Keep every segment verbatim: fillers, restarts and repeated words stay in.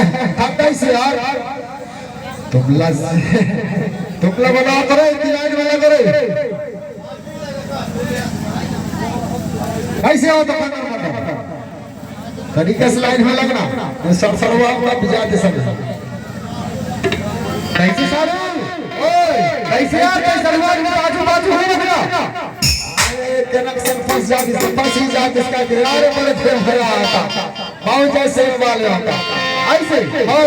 थक गई से यार। तुमला, तुमला बनाओ करे, इतनी लाइन वाला करे। कैसे हो तो पकड़, पकड़। तरीके से लाइन में लगना। ये सर सरवा का बिजा दे सब। कैसे सारू? ओए, कैसे यार, कैसे सरवा में बाजू, बाजू हो रहा? अरे, कनेक्शन फंस जा, जिससे फंस ही जा, जिसका किनारे पर फिर भरा आता। पहुंच जाए सेव वाले होता। ऐसे, हो।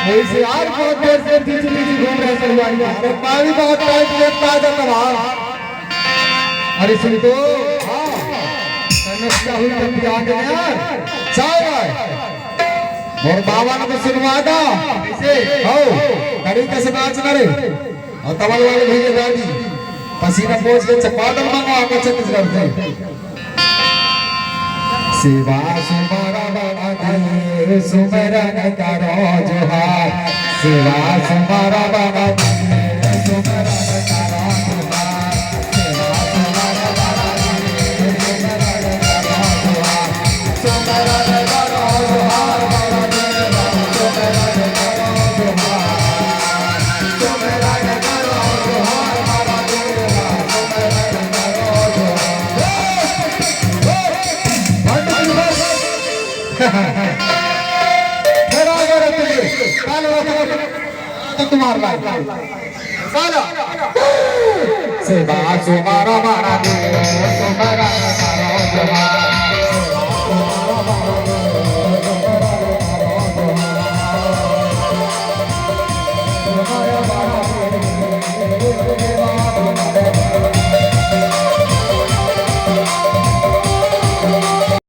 ऐसे यार, बहुत देर से पीछे, पीछे घूम रहे सरवा। अरे, पानी बहुत टाइट, ये ताजा तमाम। अरे सुन तो, हाँ। समस्या हुई तब भी आ गए यार। चाय भाई। मोर बाबा ने तो सुनवा दा। कैसे? हो, तरीके से नाच ना रे। और तबल वाले भैया दादी। पसीना पोंछ के चपादन मंगवा के छत्तीसगढ़ से। सेवा सुमरन दे, सुमरन करो जोहार। सेवा सुमरन दे, सुमरन करो जोहार। सेवा सुमरन दे, सुमरन करो जोहार। सुमरन करो जोहार, सुमरन करो जोहार। सुमरन करो जोहार, सुमरन करो जोहार। फिर आ गया रे तुझे। काल वाला तो तुम्हारा लाल। काला। सेवा सुमरन दे, सुमरन करो जोहार।